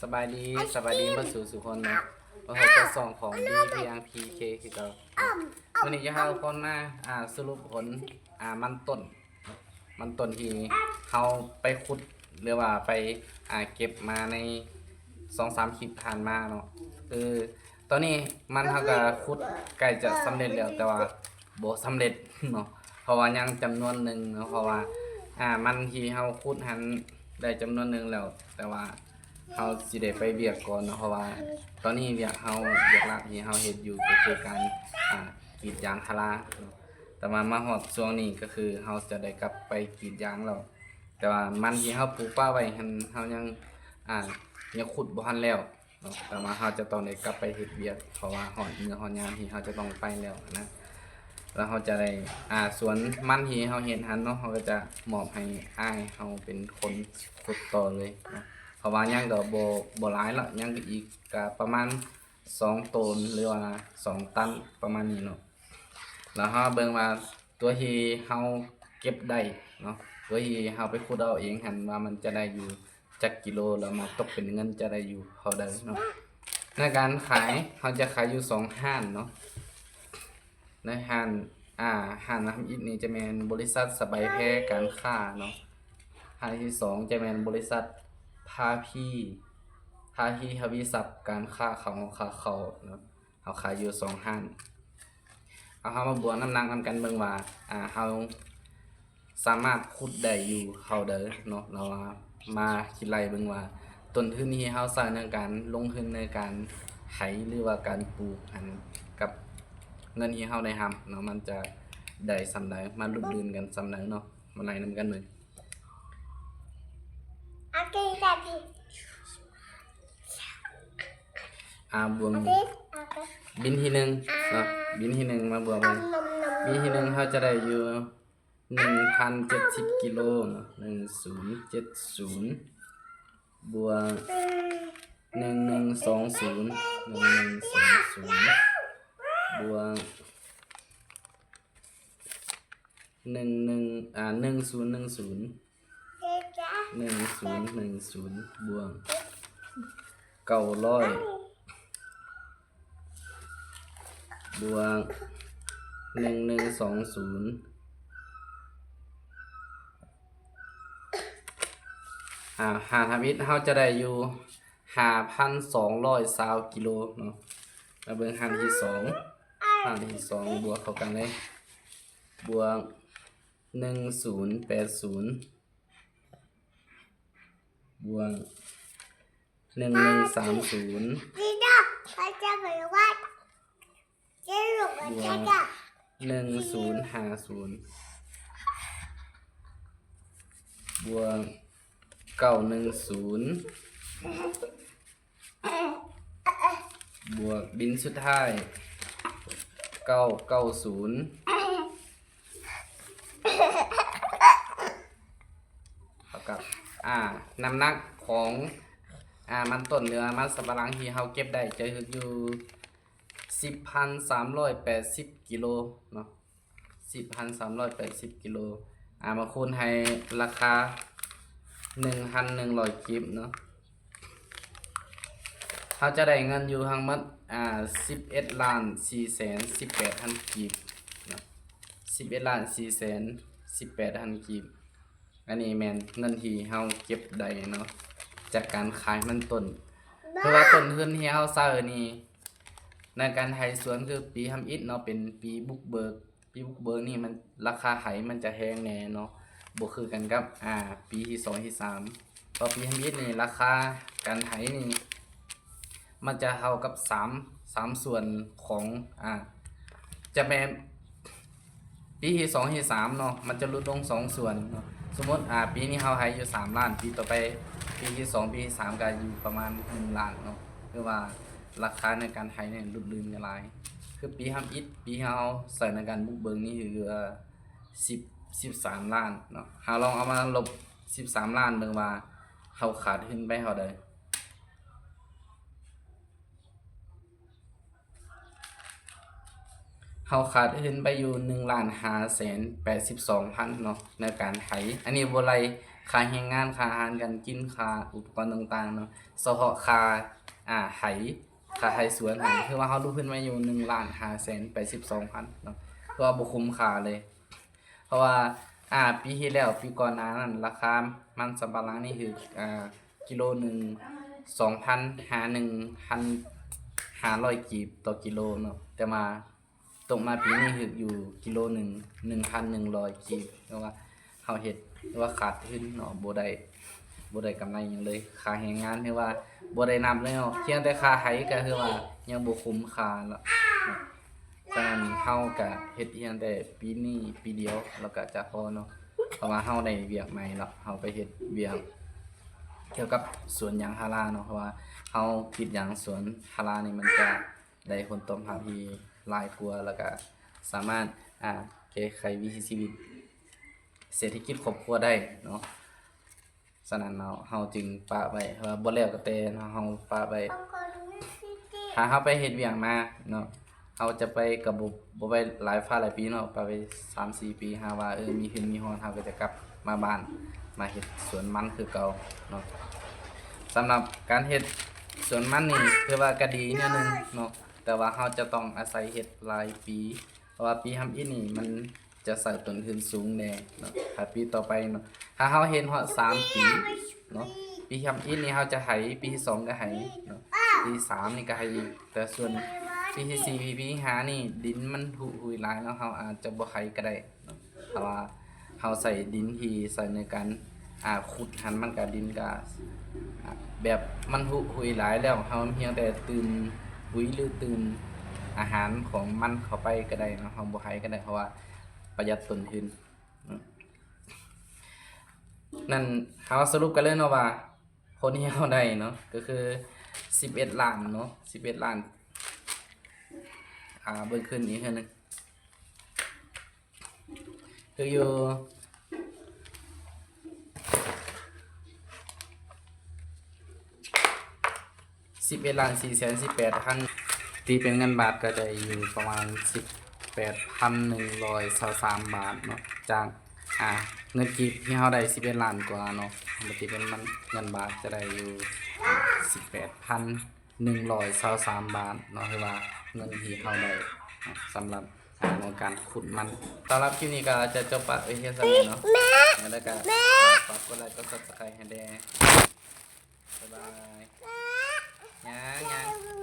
ສະບາຍດີ ສະບາຍດີເບິດສູ່ສູ່ຄົນເນາະ ມາພົບກັບຊ່ອງຂອງ ບີ ພຽງ ພີ ເຄ ຄືເກົ່າ. ມື້ນີ້ຈະພາທຸກຄົນມາ ອ່າ ສະຫຼຸບຜົນ ອ່າ ມັນຕົ້ນ ມັນຕົ້ນທີ່ເຮົາໄປຂຸດ ຫຼືວ່າໄປ ອ່າ ເກັບມາໃນສອງສາມຄລິບຜ່ານມາເນາະ. ຄືຕອນນີ້ມັນເຮົາກະຂຸດໃກ້ຈະສຳເລັດແລ້ວ ແຕ່ວ່າບໍ່ສຳເລັດເນາະ ເພາະວ່າຍັງຈຳນວນໜຶ່ງເນາະ ເພາະວ່າ ອ່າ ມັນທີ່ເຮົາຂຸດຫັ້ນໄດ້ຈຳນວນໜຶ່ງແລ້ວ ແຕ່ວ່າ ເຮົາຊິໄດ້ໄປວຽກກ່ອນເນາະ ເພາະວ່າຕອນນີ້ວຽກເຮົາ ວຽກຫຼັກທີ່ເຮົາເຮັດຢູ່ກໍຄືການ ອ່າ ກຣີດຢາງພາລາເນາະ. ແຕ່ວ່າມາຮອດຊ່ວງນີ້ກໍຄືເຮົາຈະໄດ້ກັບໄປກຣີດຢາງແລ້ວ ແຕ່ວ່າມັນທີ່ເຮົາປູກປະໄວ້ຫັ້ນ ເຮົາຍັງ ອ່າ ຍັງຂຸດບໍ່ທັນແລ້ວເນາະ ແຕ່ວ່າເຮົາຈະຕ້ອງໄດ້ກັບໄປເຮັດວຽກ ເພາະວ່າຮອດມື້ຮອດຍາມທີ່ເຮົາຈະຕ້ອງໄປແລ້ວນະ. ແລ້ວເຮົາຈະໄດ້ ອ່າ ສວນມັນທີ່ເຮົາເຮັດຫັ້ນເນາະ ເຮົາກໍຈະມອບໃຫ້ອ້າຍເຮົາເປັນຄົນຂຸດຕໍ່ເລີຍເນາະ ເພາະວ່າຍັງກໍບໍ່ ບໍ່ຫຼາຍລະ ຍັງກໍອີກກໍປະມານສອງໂຕນ ຫຼືວ່າສອງຕັນປະມານນີ້ເນາະ. ແລ້ວເຮົາເບິ່ງວ່າຕົວທີ່ເຮົາເກັບໄດ້ເນາະ ຕົວທີ່ເຮົາໄປຂຸດເອົາເອງຫັ້ນວ່າມັນຈະໄດ້ຢູ່ຈັກກິໂລ ແລ້ວມາຕົກເປັນເງິນຈະໄດ້ຢູ່ເທົ່າໃດເນາະ. ໃນການຂາຍເຮົາຈະຂາຍຢູ່ສອງຮ້ານເນາະ ໃນຮ້ານ ອ່າ ຮ້ານທຳອິດນີ້ຈະແມ່ນບໍລິສັດສະບາຍແພການຄ້າເນາະ ຮ້ານທີສອງຈະແມ່ນບໍລິສັດພາພີ ພາພີທະວີຊັບການຄ້າເຂົ້າ ຄ້າເຂົ້າເນາະ. ເຮົາຂາຍຢູ່ສອງຮ້ານ ເອົາ ເຮົາມາບວກນ້ຳໜັກນຳກັນເບິ່ງວ່າ ອ່າ ເຮົາສາມາດຂຸດໄດ້ຢູ່ເທົ່າໃດເນາະ ແລ້ວວ່າມາຄິດໄລ່ເບິ່ງວ່າຕົ້ນທຶນທີ່ເຮົາໃຊ້ໃນການລົງທຶນໃນການໄຖ ຫຼືວ່າການປູກຫັ້ນ ກັບເງິນທີ່ເຮົາໄດ້ຮັບເນາະ ມັນຈະໄດ້ສ່ຳໃດ ມາລຸ້ນໆກັນສ່ຳໃດເນາະ ມາໄລ່ນຳກັນເບິ່ງ. ອ່າ ບວກບິນທີໜຶ່ງເນາະ ບິນທີໜຶ່ງມາບວກເບິ່ງ ບິນທີໜຶ່ງເຮົາຈະໄດ້ຢູ່ໜຶ່ງພັນເຈັດສິບກິໂລເນາະ ໜຶ່ງສູນເຈັດສູນ ບວກໜຶ່ງໜຶ່ງສອງສູນ ໜຶ່ງໜຶ່ງສອງສູນ ບວກໜຶ່ງໜຶ່ງ ອ່າ ໜຶ່ງສູນໜຶ່ງສູນ ໜຶ່ງສູນໜຶ່ງສູນ ບວກເກົ້າຮ້ອຍ ບວກໜຶ່ງໜຶ່ງສອງສູນ ອ່າ ຫານທຳອິດເຮົາຈະໄດ້ຢູ່ຫ້າພັນສອງຮ້ອຍຊາວກິໂລເນາະ. ມາເບິ່ງຫານທີສອງ ຫານທີສອງບວກເຂົ້າກັນເລີຍ ບວກໜຶ່ງສູນແປດສູນ ບວກໜຶ່ງໜຶ່ງສາມສູນ ບວກໜຶ່ງສູນຫ້າສູນ ບວກເກົ້າໜຶ່ງສູນ ບວກບິນສຸດທ້າຍ ເກົ້າເກົ້າສູນ ເທົ່າກັບ ອ່າ ນ້ຳໜັກຂອງ ອ່າ ມັນຕົ້ນ ຫຼືວ່າມັນສຳປະຫຼັງທີ່ເຮົາເກັບໄດ້ຈະຢູ່ສິບພັນສາມຮ້ອຍແປດສິບກິໂລເນາະ ສິບພັນສາມຮ້ອຍແປດສິບກິໂລ ອ່າ ມາຄູນໃຫ້ລາຄາໜຶ່ງພັນໜຶ່ງຮ້ອຍກີບເນາະ ເຮົາຈະໄດ້ເງິນຢູ່ທັງໝົດ ອ່າ ສິບເອັດລ້ານສີ່ແສນສິບແປດພັນກີບເນາະ ສິບເອັດລ້ານສີ່ແສນສິບແປດພັນກີບ. ອັນນີ້ແມ່ນເງິນທີ່ເຮົາເກັບໄດ້ເນາະ ຈາກການຂາຍມັນຕົ້ນ ເພາະວ່າຕົ້ນທຶນທີ່ເຮົາໃຊ້ນີ້ ໃນການໄຖສວນຄືປີທຳອິດເນາະ ເປັນປີບຸກເບີກ ປີບຸກເບີກນີ້ມັນ ລາຄາໄຖມັນຈະແຮງແດ່ເນາະ ບໍ່ຄືກັນກັບ ອ່າ ປີທີສອງທີສາມ ເພາະປີທຳອິດນີ້ລາຄາການໄຖນີ້ ມັນຈະເທົ່າກັບສາມ ສາມສ່ວນຂອງ ອ່າ ຈະແມ່ນ ປີທີສອງທີສາມເນາະ ມັນຈະຫຼຸດລົງສອງສ່ວນເນາະ ສົມມຸດ ອ່າ ປີນີ້ເຮົາໄຖຢູ່ສາມລ້ານ ປີຕໍ່ໄປ ປີທີສອງ ປີທີສາມ ກໍຢູ່ປະມານໜຶ່ງລ້ານເນາະ ຄືວ່າລາຄາໃນການໄຖນີ້ຫຼຸດລົງຫຼາຍ ຄືປີທຳອິດ ປີເຮົາໃຊ້ໃນການບຸກເບີກນີ້ຄືວ່າສິບ ສິບສາມລ້ານເນາະ ເຮົາລອງເອົາມາລົບສິບສາມລ້ານເບິ່ງວ່າເຮົາຂາດທຶນໄປເທົ່າໃດ. ເຮົາຂາດທຶນໄປຢູ່ໜຶ່ງລ້ານຫ້າແສນແປດສິບສອງພັນເນາະ ໃນການໄຖ ອັນນີ້ບໍ່ໄລ່ ຄ່າແຮງງານ, ຄ່າອາຫານການກິນ, ຄ່າອຸປະກອນຕ່າງໆເນາະ, ສະເພາະຄ່າ ອ່າ ໄຖ, ຄ່າໄຖສວນຫັ້ນ ຄືວ່າເຮົາລົງທຶນມາຢູ່ໜຶ່ງລ້ານຫ້າແສນແປດສິບສອງພັນເນາະ, ຄືວ່າບໍ່ຄຸ້ມຄ່າເລີຍ. ເພາະວ່າ ອ່າ ປີທີ່ແລ້ວ ປີກ່ອນໜ້ານັ້ນ ລາຄາມັນສຳປະຫຼັງນີ້ຄື ອ່າ ກິໂລໜຶ່ງ ສອງພັນ ຫາ ໜຶ່ງພັນຫ້າຮ້ອຍກີບຕໍ່ກິໂລເນາະ, ແຕ່ວ່າຕົກມາປີນີ້ຄືຢູ່ກິໂລໜຶ່ງ ໜຶ່ງພັນໜຶ່ງຮ້ອຍກີບ, ແປວ່າເຮົາເຮັດ ແປວ່າຂາດທຶນເນາະ, ບໍ່ໄດ້ ບໍ່ໄດ້ກຳໄລຫຍັງເລີຍ. ຄ່າແຮງງານຄືວ່າບໍ່ໄດ້ນັບເລີຍເນາະ, ພຽງແຕ່ຄ່າໄຖກໍຄືວ່າຍັງບໍ່ຄຸ້ມຄ່າແລ້ວ. ສະນັ້ນເຮົາກະເຮັດພຽງແຕ່ປີນີ້ປີດຽວ ແລ້ວກະຈະພໍເນາະ, ເພາະວ່າເຮົາໄດ້ວຽກໃໝ່ແລ້ວ, ເຮົາໄປເຮັດວຽກກ່ຽວກັບສວນຢາງພາລາເນາະ, ເພາະວ່າເຮົາກິດຢາງສວນພາລານີ້ ມັນຈະໄດ້ຜົນຕອບຮັບທີ່ຫຼາຍກວ່າ ແລ້ວກະສາມາດ ອ່າ ແກ້ໄຂວິຖີຊີວິດເສດຖະກິດຄອບຄົວໄດ້ເນາະ. ສະນັ້ນເນາະ ເຮົາຈຶ່ງປະໄວ້ ເພາະວ່າບໍ່ແລ້ວກໍແຕ່ເນາະ ເຮົາປະໄວ້. ຖ້າເຮົາໄປເຮັດວຽກມາເນາະ ເຮົາຈະໄປກໍບໍ່ ບໍ່ໄປຫຼາຍຟ້າຫຼາຍປີເນາະ, ປະໄວ້ສາມສີ່ປີ ຫາວ່າ ເອີ ມີຮືນມີຮອນ ເຮົາກໍຈະກັບມາບ້ານ ມາເຮັດສວນມັນຄືເກົ່າເນາະ. ສຳລັບການເຮັດສວນມັນນີ້ ຖືວ່າກໍດີແນວໜຶ່ງເນາະ, ແຕ່ວ່າເຮົາຈະຕ້ອງອາໄສເຮັດຫຼາຍປີ ເພາະວ່າປີທຳອິດນີ້ມັນຈະໃຊ້ຕົ້ນທຶນສູງແດ່ເນາະ. ຖ້າປີຕໍ່ໄປເນາະ ຖ້າເຮົາເຮັດຮອດສາມປີເນາະ ປີທຳອິດນີ້ເຮົາຈະໄຖ, ປີທີສອງກໍໄຖເນາະ, ປີທີສາມນີ້ກໍໄຖອີກ, ແຕ່ສ່ວນປີທີສີ່ ປີທີຫ້ານີ້ ດິນມັນຫຸຮຸຍຫຼາຍເນາະ, ເຮົາອາດຈະບໍ່ໄຖກໍໄດ້ເນາະ. ຖ້າວ່າເຮົາໃສ່ດິນທີ່ໃສ່ໃນການ ອ່າ ຂຸດຫັ້ນ ມັນກະ ດິນກະ ອ່າ ແບບມັນຫຸຮຸຍຫຼາຍແລ້ວ, ເຮົາພຽງແຕ່ຕື່ມປຸ໋ຍ ຫຼື ຕື່ມອາຫານຂອງມັນເຂົ້າໄປກໍໄດ້ເນາະ, ເຮົາບໍ່ໃຫ້ກໍໄດ້ ເພາະວ່າປະຢັດຕົ້ນທຶນເນາະ. ນັ້ນ ເຮົາສະຫຼຸບກັນເລີຍເນາະວ່າ ຜົນທີ່ເຮົາໄດ້ເນາະ ກໍຄືສິບເອັດລ້ານເນາະ, ສິບເອັດລ້ານ. ອ່າ ເບິ່ງຄືນອີກເທື່ອໜຶ່ງ. ຖືກຢູ່ ສິບເອັດລ້ານສີ່ແສນສິບແປດພັນ, ຕີເປັນເງິນບາດກໍໄດ້ຢູ່ປະມານສິບແປດພັນໜຶ່ງຮ້ອຍຊາວສາມບາດເນາະ, ຈາກ ອ່າ ເງິນກີບທີ່ເຮົາໄດ້ສິບເອັດລ້ານກວ່າເນາະ, ມາຕີເປັນມັນ ເງິນບາດຈະໄດ້ຢູ່ສິບແປດພັນໜຶ່ງຮ້ອຍຊາວສາມບາດເນາະ, ຖືວ່າເງິນທີ່ເຮົາໄດ້ເນາະ ສຳລັບ ອ່າ ໃນການຂຸດມັນ. ສຳລັບຄລິບນີ້ກໍຈະຈົບປະໄວ້ພຽງສ່ຳນີ້ເນາະ, ແລ້ວກໍ ອ່າ ຝາກກົດໄລກົດ Subscribe ໃຫ້ແດ່. ບາຍບາຍ. ຍັງ ຍັງ.